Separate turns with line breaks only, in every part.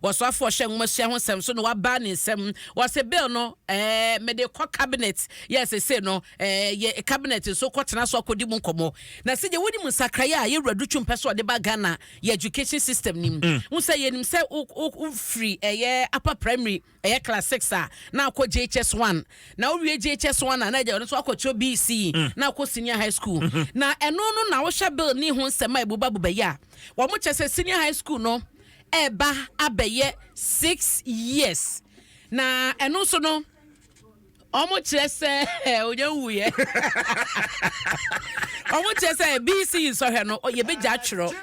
Wɔsoafoɔ hyɛ nwomasua ho nsɛm so na waba ne nsɛm. Wɔsɛ bill no mede kɔ cabinet yɛ sese no yɛ cabinet nso kɔtena so akɔdi mu nkɔmmɔ. Na sɛ deɛ wonim nsakraeɛ a yɛwura Adutwum pɛ so ɔde ba Ghana yɛ education system nim wo sɛ yɛnim sɛ wofiri ɛyɛ upper primary, ɛyɛ class 6 a, na akɔ JHS 1, na wowie JHS 1 a, na agya ɔno nso akɔkyerɛ BECE na akɔ senior high school. Na ɛno no na wohyɛ bill ne ho nsɛm a ɛbuba yi a wɔn kyɛ sɛ senior high school no ɛɛba abɛyɛ 6 years. Na ɛno nso no ɔmo kyerɛ sɛ onye nwuyɛ, ɔmo kyerɛ sɛ BECE nsɔhwɛ no yɛbɛgya atwerɛ.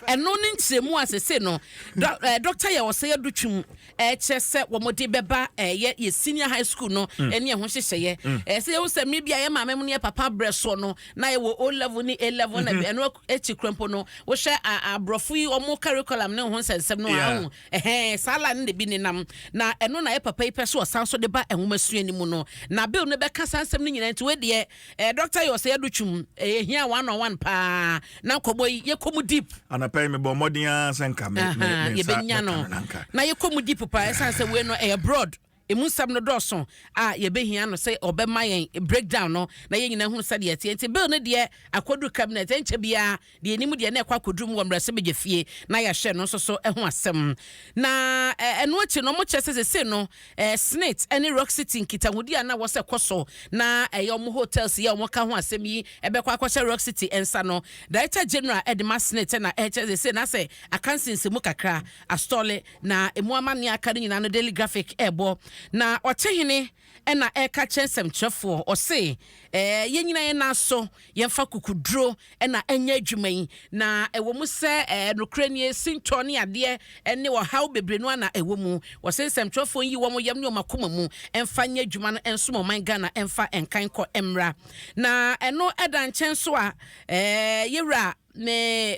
Ɛno ne nkyerɛmu a sese no Doctor yɛ Osei Adutwum ɛkyerɛ sɛ wɔn de bɛba ɛyɛ yɛ senior high school no ɛne ɛho hyehyɛeɛ. Ɛsɛ yɛwɔ sɛ mmiri bi a yɛ maame mu ne yɛ papa brɛ soɔ no na yɛwɔ O level ne A level, na ɛno akyi kura mpo no wohyɛ aborɔfo yi wɔn curriculum ne ho nsɛnsɛm no ahu ɛhɛn saa la ne de bi nenam. Na ɛno na yɛ papa yi pɛ so ɔsan so de ba nwoma no mu no, na bill no bɛka saa nsɛm no nyinaa. Nti wedeɛ Doctor yɛ Osei Adutwum ɛyɛ hia one on one paa na nkɔmɔ yi yɛkɔ mu deep.
Anapa yi mebɔ mmɔden ara sɛ nka me nsa
yɛbɛnya no
bɛka no nanka.
Na yɛkɔ mu deep paa, ɛsiane sɛ wei no ɛyɛ broad, emu nsɛm no dɔɔso a yɛbɛhia no sɛ ɔbɛma yɛn breakdown no na yɛn nyinaa hu sɛdeɛ ɛteɛ. Nti bill no deɛ akɔduru cabinet, ɛnkyɛ biara deɛ anim deɛ na ɛkɔ akɔduru mu wɔ mmarahyɛbadwa fie na yɛahyɛ no nso so ho asɛm. Na ɛno akyi no, ɔmo kyerɛ sɛ sese no SSNIT ne Rock City nkitahodi a na wɔ sɛ kɔ so na ɛyɛ ɔmo hotels yi a ɔmo ka ho asɛm yi ɛbɛkɔ akɔhyɛ Rock City nsa no, Director General ɛde ma SSNIT na ɛkyerɛ sɛ na sɛ akansi mu kakra astɔle na emu amanneɛ aka no nyinaa no Daily Graphic ɛɛbɔ. Na ɔkyehene ɛna ɛka kyerɛ nsɛmtwerɛfoɔ, ɔse yɛn nyinaa yɛn nan so yɛmfa kukuduro ɛna ɛnyɛ adwuma yi. Na ɛwɔ mu sɛ nokorɛ nie, sintɔ ne adeɛ ɛne ɔhaw bebree no ana ɛwɔ mu. Wɔsɛ nsɛmtwerɛfoɔ yi wɔn yam ne wɔn akoma mu ɛmfa nyɛ adwuma no ɛnsom ɔman Ghana, ɛmfa ɛnkan kɔ ɛmmra. Na ɛno ɛda nkyɛn so a yɛwura ne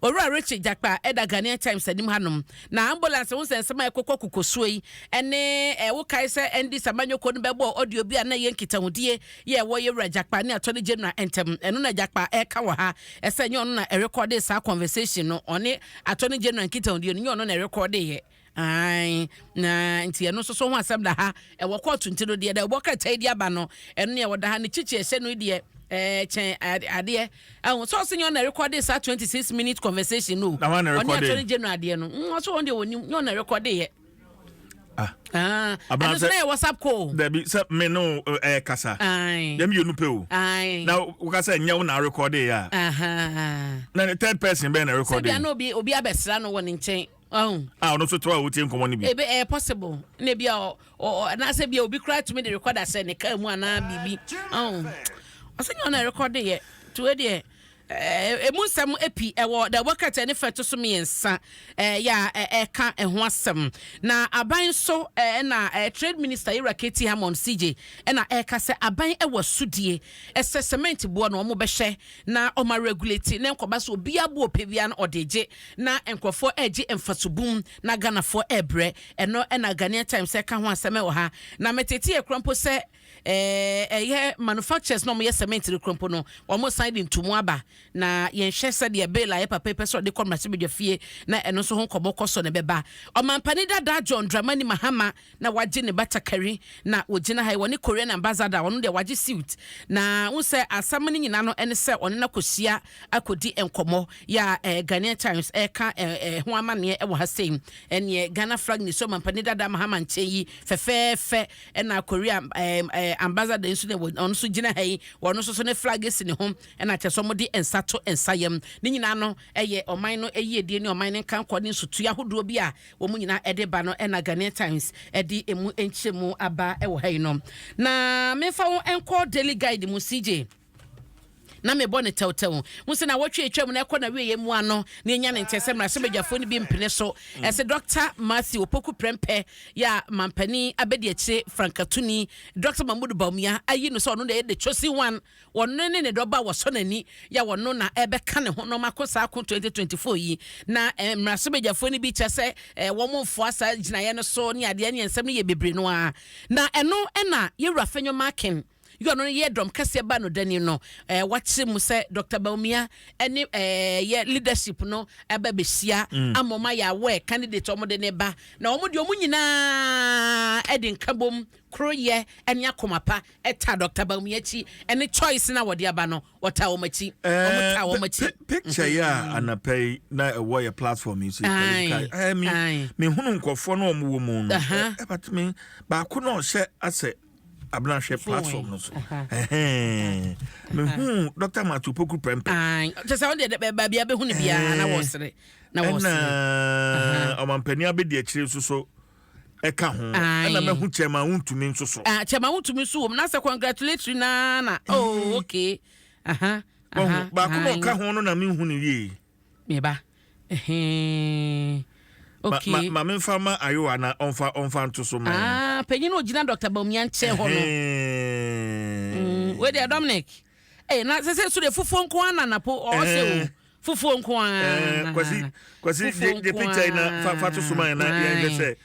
Owura Richard Jakpa ɛda Ghanaian Times anim hanom. Na ambulance ho nsɛnsɛm a ɛkɔkɔ kokosuo yi ɛne ɛwokae sɛ NDC amanyɔkuo no bɛbɔ audio bi a na ɛyɛ nkitahodie yɛ ɛwɔ yɛwura Jakpa ne Attorney General ntɛm. Ɛno na Jakpa ɛka wɔ ha ɛsɛ nyɛ ɔno na ɛrekɔde saa conversation no, ɔne Attorney General nkitahodie no, nyɛ ɔno na ɛrekɔde yɛ. Ae, na nti ɛno nso so ho asɛm da ha ɛwɔ kɔɔto. Nti no deɛ da ɛwɔ krataa yi de aba no, ɛno neɛ wɔda ha ne kyikyi ɛhyɛ no deɛ kyɛn adeɛ ɛho sɛ ɔsɛ nyɛ ɔna rekɔde saa 26 minute conversation no.
Na hwan na
ɔne
rekɔde?
Attorney General adeɛ no, ɔsɛ wɔn deɛ wɔnim nyɛ ɔna rekɔde yɛ.
Ah.
Ah,
Abena
ɛno nso na yɛ WhatsApp call.
Dabi, sɛ me no kasa. Yɛm yɛ nu pɛ o. Na woka sɛ nyɛ wo na rekɔde a. Na ne third person bɛn na
sɛ
rekɔde?
Bia na obi abɛsra no wɔ ne nkyɛn ɔhun.
A ɔno nso to a wotie nkɔmmɔ no bi.
Ebe ɛyɛ possible na ebi a ɔ ɔ anaasɛ bi a obi koraa tumi de record asɛ ne kaa mu anaa biribi ɔhun. Ɔsɛ nyɛ ɔna record yɛ tuwe deɛ emu nsɛm epi ɛwɔ the worker ne fɛ to so 3 yɛ a ɛka ɛho asɛm. Na aban nso ɛna Trade Minister yɛwura KT Hammond CJ ɛna ɛka sɛ aban ɛwɔ sudie ɛsɛ cement boɔ na wɔn bɛhyɛ na ɔma regulate na nkɔba so obiara bo ɔpɛ biara no ɔde gye na nkurɔfoɔ ɛregye mfasobum na Ghanafoɔ ɛrebrɛ. Ɛno ɛna Ghanaian Times ɛka ho asɛm ɛwɔ ha. Na mɛtete yɛ kura mpo sɛ ɛyɛ manufacturers na wɔyɛ cement no kura mpo no, wɔn san de ntomu aba. Na yɛnhwɛ sɛdeɛ bill a yɛ papa yi pɛ sɛ ɔde kɔ mmarahyɛbadwa fie na ɛno nso ho nkɔmmɔ kɔ so ne bɛba. Ɔmampani dada John Dramani Mahama na wagye ne batakari na wɔgyina ha yi, wɔne Korean ambassador. Ɔno deɛ wagye suit na wo sɛ asɛm no nyinaa no ɛne sɛ ɔne no akɔhyia akɔdi nkɔmmɔ yɛ a Ghanaian Times ɛka ho amanneɛ ɛwɔ ha sei. Ɛneɛ Ghana flag ne so ɔmampani dada Mahama nkyɛn yi fɛfɛɛfɛ, ɛna Korea ɛɛ ɛɛ ambassador nso ne ɔno nso gyina ha yi, wɔn nso so ne flag si ne ho, ɛna kyerɛ sɛ wɔde nsa to nsa yam. Ne nyinaa no ɛyɛ ɔman no ɛyiedie ne ɔman no nkankɔ ne nsotua ahodoɔ bi a wɔn nyinaa ɛde ba no, ɛna Ghanaian Times ɛde emu nkyɛmu aba ɛwɔ ha yi no. Na memfa wɔn nkɔ Daily Guide mu, CJ, na mebɔ ne tɛwtɛw mo sɛ na wɔtwe atwa mu na ɛkɔ na wieɛ mu ano na ɛnya ne nkyɛn sɛ mmarahyɛbadwafoɔ no bi mpene so. Ɛsɛ Dr Matthew Opoku Prɛmpɛ yɛ a mampani abɛdi akyire frankatuni Dr Mahmood Bawumia ayi no sɛ ɔno na ɛyɛ the chosen one, wɔno ne ne dɔba a wɔsɔ n'ani yɛ wɔno na ɛbɛka ne ho na ɔmako saa ko 2024 yi. Na mmarahyɛbadwafoɔ no bi kyɛ sɛ wɔn mfoa saa gyinaeɛ no so ne adeɛ ne nsɛm no yɛ bebree no ara. Na ɛno ɛna yɛwura Afenyo Markin. yɛ ɔno yɛ dɔm kɛseɛ ba no dani no, wakyerɛ mu sɛ Dr. Bawumia ɛne yɛ leadership no ɛbɛ bɛhyia ama ɔmo ayɛ aware candidate ɔmo de ne ba, na ɔmo deɛ, ɔmo nyinaa ɛde nkabom koroyɛ ɛne akoma pa ɛta Dr. Bawumia akyi, ɛne choice na wɔde aba no, wɔta wɔn akyi, wɔn ta wɔn akyi.
Picture yi a anapa yi na ɛwɔ yɛ platform yi so yi, mi mehunu nkɔfoɔ na wɔn wɔ mu no, ɛbɛt mi baako na ɔhyɛ asɛ abenahwɛ platform no so, mehu Dr. Matthew Poku Prempeh.
Kyɛ sɛ wode baabi a bɛhu no biara na wɔsere na wɔsere.
Ɛna ɔmampanin abɛdi akyire nso so ɛka ho, ɛna mɛhu Chairman Wontumi nso so.
Ah, Chairman Wontumi nso wɔ mu na sɛ congratulatory na oh, okay.
Baako na ɔka ho no na mehu no yie.
Meba. Okay.
Ma memfa ma ayowa na ɔmfa nto so ma.
Ah, panyin no ogyina Dr. Bawumia nkyɛn hɔ no. Wei deɛ, Dominic. Eh, na sɛ so de fufuo nko ara na napo ɔsɛ o. Fufuo nko ara.
Kwasi, Kwasi, de picture yi na fa to so ma yɛn na yɛn hwɛ sɛ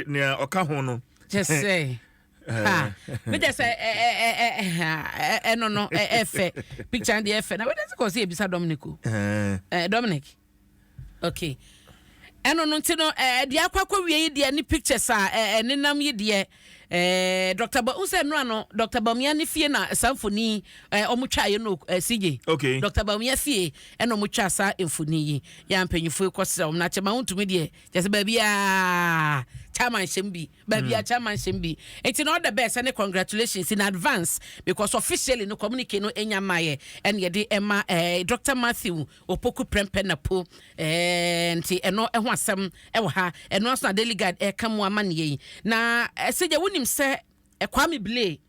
nea ɔka ho no.
Kyɛ sɛ ha mi kyɛ sɛ ɛ ɛ ɛ ɛno no ɛfɛ, picture no deɛ ɛfɛ na wei de sɛ kɔ sɛ ebisa Dominic o. Dominic. Okay, ɛno no nti no, deɛ akɔ wie yi deɛ ne pictures a ɛnenam yi deɛ, Dr. Ba nsɛ nnora no, Dr. Bawumia ne fie na saa mfoni ɔmo twa yɛ no, CJ. Dr. Bawumia fie ɛna ɔmo twa saa mfoni yi yɛ mpanyinfoɔ kɔ srɛ ɔmo, na Chairman Wontumi deɛ, kyɛ sɛ baabi a chairman hyɛm bi, baabi a chairman hyɛm bi, nti na all the best ɛne congratulations in advance, because officially no communique no enya mayɛ, ɛne yɛde ɛma Dr. Matthew Opoku Prempeh Napo. Nti ɛno ɛho asɛm ɛwɔ ha. Ɛno nso na Daily Guide ɛka mu ama ne yi na ɛsɛ gya wonim sɛ Kwame Blay,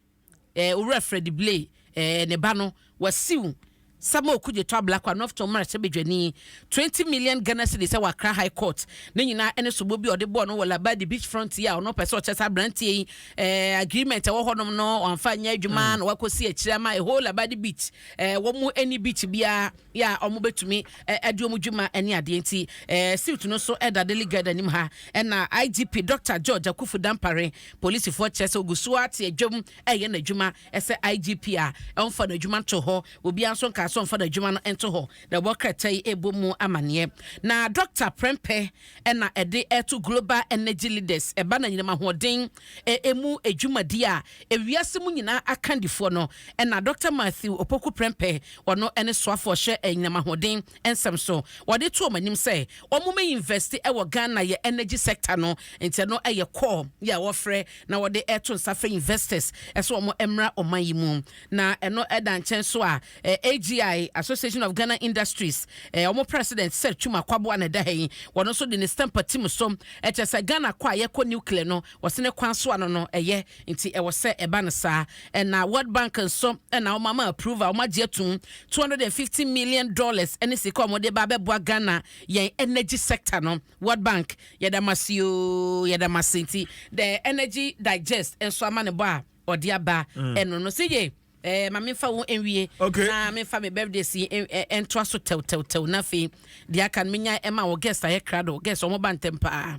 Owura Freddie Blay, ne ba no wasue Samuel Okudzeto Ablakwa, North Tongu mmarahyɛbadwani, 20 million Ghana cedis sɛ wɔ Accra High Court. Ne nyinaa ɛne sobo bi a ɔde bɔɔ no wɔ Labadi Beach front yi a ɔno pɛ sɛ ɔkyɛ sɛ aberanteɛ yi agreement ɛwɔ hɔnom no ɔamfa nyɛ adwuma na wakɔsi akyire ama a whole Labadi Beach wɔn mu ani beach biara yɛ a wɔn bɛtumi ɛde wɔn dwuma ɛne adeɛ. Nti suit no nso ɛda Daily Guide anim ha. Ɛna IGP Dr. George Akufu Dampare, polisifoɔ kyerɛ sɛ ogu so ate adwam ɛyɛ n'adwuma ɛsɛ IGP a ɛmfa n'adwuma nto hɔ, obiara nso nka so mfa n'adwuma no nto hɔ na ɛwɔ krataa yi ɛbɔ mu amanneɛ. Na Dr. Prempeh ɛna ɛde ɛto global energy leaders ɛba na nyinam ahoɔden ɛmu adwumadi a ewiase mu nyinaa akandifoɔ no, ɛna Dr. Matthew Opoku Prempeh, ɔno ɛne soafoɔ hyɛ ɛnyinam ahoɔden nsɛm so, wɔde to wɔn anim sɛ wɔn mɛ invest ɛwɔ Ghana yɛ energy sector no. Nti ɛno ɛyɛ call yɛ a wɔfrɛ na wɔde ɛto nsa fɛ investors ɛsɛ wɔn mmra ɔman yi mu. Na ɛno ɛda nkyɛn so a AGI, Association of Ghana Industries, wɔn president Sir Twum Akwaboah na ɛda ha yi, wɔn nso de ne stamp tim so ɛkyɛ sɛ Ghana kɔ a yɛkɔ nuclear no, wɔsi ne kwan so ano no ɛyɛ, nti ɛwɔ sɛ ɛba no saa. Ɛna World Bank nso ɛna wɔn ama approve a wɔn agye atum $250 million ɛne sika a wɔde ba abɛboa Ghana yɛn energy sector no. World Bank, yɛda mo ase ooo, yɛda mo ase. Nti the Energy Digest nso ama ne bɔ a ɔde aba ɛno no si yie. Ma memfa wo nwie na memfa me birthday si ɛntoa so tɛwtɛwtɛw, na afei deɛ aka no menya ɛma wɔ guest ayɛ krado. Guest, ɔmo ba ntɛm paa.